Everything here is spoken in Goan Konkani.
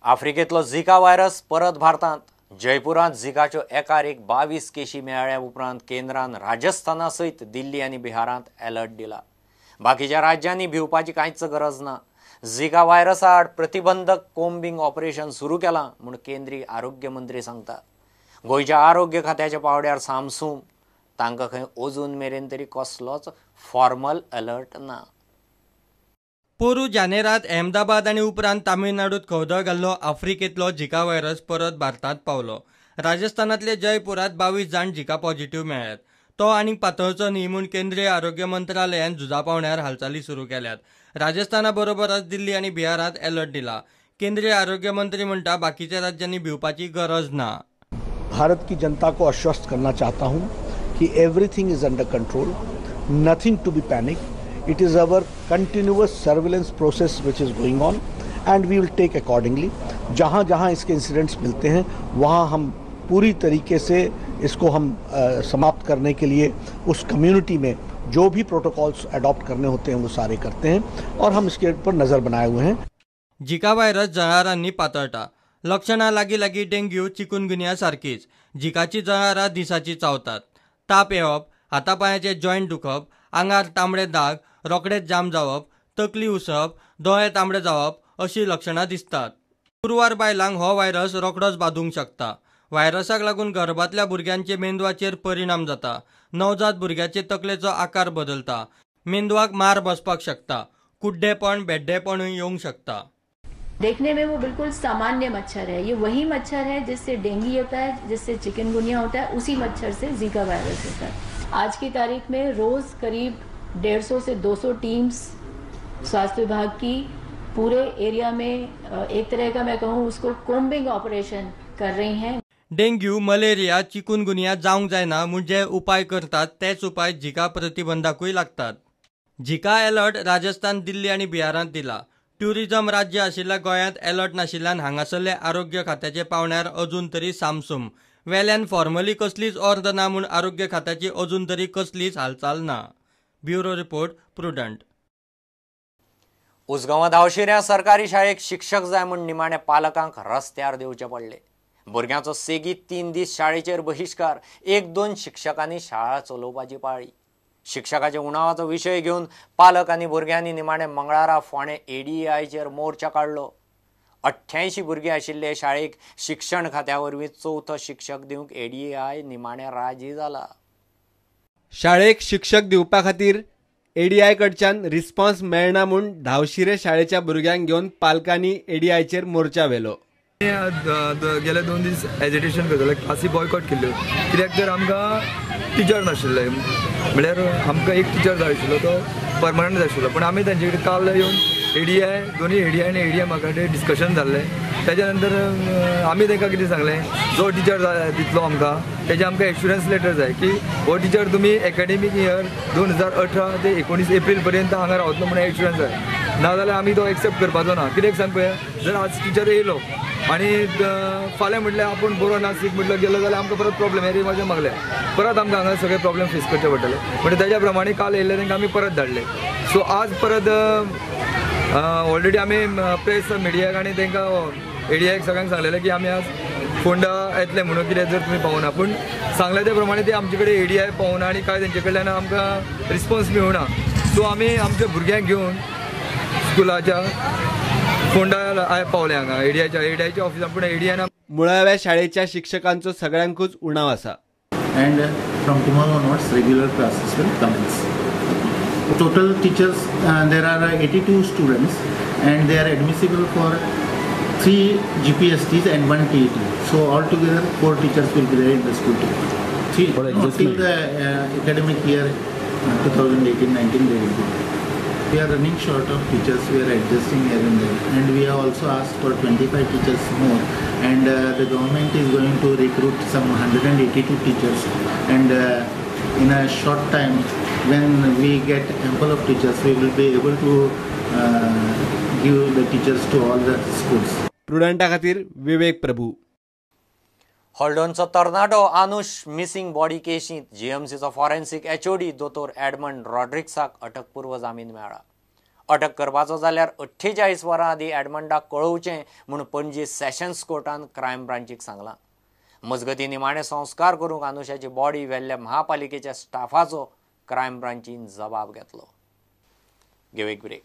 आफ्रिकेंतलो झिका व्हायरस परत भारतांत. जयपुरांत झिकाच्यो एकार एक 22 केशी मेळ्ळ्या उपरांत केंद्रान राजस्थाना सयत दिल्ली आनी बिहारांत अलर्ट दिला. बाकीच्या राज्यांनी भिवपाची कांयच गरज ना. झिका व्हायरसा आड प्रतिबंधक कोम्बिंग ऑपरेशन सुरू केलां म्हूण केंद्रीय आरोग्य मंत्री सांगता. गोंयच्या आरोग्य खात्याच्या पावड्यार सामसूम, तांकां खंय अजून मेरेन तरी कसलोच फॉर्मल अलर्ट ना. पोरू जानेरात अहमदाबाद आनी उपरांत तामिळनाडूत खवदळ घाल्लो आफ्रिकेंतलो झिका व्हायरस परत भारतांत पावलो. राजस्थानांतले जयपुरांत 22 जाण झिका पॉझिटिव्ह मेळ्ळ्यात. तो आनीक पातळचो न्ही म्हूण केंद्रीय आरोग्य मंत्रालयान झुजा पावण्यार हालचाली सुरू केल्यात. राजस्थाना बरोबरच दिल्ली आनी बिहारांत अलर्ट दिला. केंद्रीय आरोग्य मंत्री म्हणटा बाकीच्या राज्यांनी भिवपाची गरज ना. भारत की जनता को आश्वस्त करना चाहता हूं कि everything is under control, nothing to be panic. It is our continuous surveillance process which is going on and we will take accordingly. जहाँ जहाँ इसके इंसिडेंट्स मिलते हैं वहाँ हम पूरी तरीके से इसको हम समाप्त करने के लिए उस कम्युनिटी में जो भी प्रोटोकॉल्स अडॉप्ट करने होते हैं वो सारे करते हैं और हम इसके ऊपर नज़र बनाए हुए हैं. झिका व्हायरस जळारांनी पातळटा. लक्षणां लागीं लागीं डेंग्यू, चिकुनगुनिया सारकीच. झिकाची जळारां दिसाची चावतात. ताप येवप, हातापांयाचे जॉयंट दुखप, आंगार तांबडे दाग, रोखडेच जाम जावप, तकली उसप, दोळे तांबडे जावप अशी लक्षणां दिसतात. गुरवार बायलांक हो व्हायरस रोखडोच बादूंक शकता. व्हायरसाक लागून गर्भांतल्या भुरग्यांचे मेंदवाचेर परिणाम जाता. नवजात भुरग्याचे तकलेचो आकार बदलता. मेंदवाक मार बसपाक शकता. कुड्डेपण, भेड्डेपणूय येवंक शकता. देखने में वो बिल्कुल सामान्य मच्छर है. ये वही मच्छर है जिससे डेंगू होता है, जिससे चिकनगुनिया होता है, उसी मच्छर से जीका वायरस होता है. आज की तारीख में रोज़ करीब 150 से 200 टीम्स स्वास्थ्य विभाग की पूरे एरिया में एक तरह का मैं कहूँ उसको कोम्बिंग ऑपरेशन कर रही हैं. डेंग्यू, मलेरिया, चिकुनगुनिया जावंक जायना म्हूण जे उपाय करतात तेच उपाय झिका प्रतिबंधाकूय लागतात. झिका अलर्ट राजस्थान, दिल्ली आनी बिहारांत दिला. ट्युरिझम राज्य आशिल्ल्या गोंयांत अलर्ट नाशिल्ल्यान हांगासरले आरोग्य खात्याचे पावण्यार अजून तरी सामसूम. वेल्यान फॉर्मली कसलीच ऑर्द ना म्हूण आरोग्य खात्याची अजून तरी कसलीच हालचाल ना. Bureau report, Prudent. उसगांवां धावशिऱ्या सरकारी शाळेक शिक्षक जाय म्हूण निमाणे पालकांक रस्त्यार देवचे पडले. भुरग्यांचो सेगीत 3 दीस शाळेचेर बहिश्कार. 1-2 शिक्षकांनी शाळा चलोवपाची पाळी. शिक्षकाच्या उणावाचो विशय घेवन पालक आनी भुरग्यांनी निमाणे मंगळारा फोंडें एडीआयचेर मोर्चा काडलो. 88 भुरगीं आशिल्ले शाळेक शिक्षण खात्या वरवीं चवथो शिक्षक दिवंक एडीआय निमाणे राजी जाला. शाळेक शिक्षक दिवपा खातीर एडीआय कडच्यान रिस्पॉन्स मेळना म्हूण धावशिरे शाळेच्या भुरग्यांक घेवन पालकांनी एडीआयचेर मोर्चा व्हेलो. गेले 2 दीस एजिटेशन करताले, क्लासी बॉयकॉट केल्ल्यो कित्याक तर आमकां टिचर नाशिल्ले. म्हळ्यार आमकां एक टिचर जाय आशिल्लो, तो परमनंट जाय आशिल्लो. पूण आमी तांचे कडेन काल येवन एडीआय, दोनूय एडीआय आनी एडीएमा कडेन डिस्कशन जाल्लें. ताच्या नंतर आमी तांकां कितें सांगलें, जो टिचर दितलो आमकां तेजें आमकां एश्युरन्स लेटर जाय की हो टिचर तुमी एकाडेमीक इयर 2018 ते 19 एप्रील पर्यंत हांगा रावतलो म्हणून एश्युरन्स जाय. नाजाल्यार आमी तो एक्सेप्ट करपाचो ना. कित्याक सांग पळया, जर आज टिचर येयलो आनी फाल्यां म्हटल्यार आपूण बरो ना, सीक म्हटल्यार गेलो जाल्यार आमकां परत प्रॉब्लेम हेरे म्हाज्या मागले, परत आमकां हांगा सगळे प्रॉब्लेम फेस करचे पडटले. म्हणजे तेज्या प्रमाणे काल येयल्ले तांकां आमी परत धाडले. सो आज परत ऑलरेडी आमी प्रेस मिडियाक आनी तांकां एडीआयक सगळ्यांक सांगलेलें की आमी आज फोंडा येतले म्हणून, कितें जर तुमी पावना. पूण सांगलें त्या प्रमाणे ते आमचे कडेन एडीआय पावना आनी कांय तेंचे कडल्यान आमकां रिस्पॉन्स मेळना. सो आमी आमच्या भुरग्यांक घेवन स्कुलाच्या फोंडा पावले हांगा एडीआयच्या ऑफिसान. पूण एडीआयन मुळाव्या शाळेच्या शिक्षकांचो सगळ्यांकूच उणाव आसा. And from tomorrow onwards regular classes will commence. Total teachers there are 82 students and they are admissible for 3 GPSTs and 1 TET. So altogether 4 teachers will be there in the school till the academic year 2018-19 they will be. We are running short of teachers, we are adjusting here and there, and we have also asked for 25 teachers more, and the government is going to recruit some 182 teachers, and in a short time when we get ample of teachers we will be able to give the teachers to all the schools. प्रुडंटा खातीर विवेक प्रभू. हळदोणचो तरणाटो आनुष मिसिंग बॉडी केशींत जीएमसीचो फॉरेन्सिक एचओडी दोतोर एडमंड रॉड्रिक्साक अटकपूर्व जामीन मेळ्ळा. अटक करपाचो जाल्यार 48 वरां आदीं एडमंडाक कळोवचें म्हूण पणजी सेशन्स कोर्टान क्रायम ब्रांचीक सांगलां. मजगतीं निमाणे संस्कार करूंक अनुशाची बॉडी व्हेल्ल्या महापालिकेच्या स्टाफाचो क्रायम ब्रांचीन जबाब घेतलो. घेवं एक ब्रेक.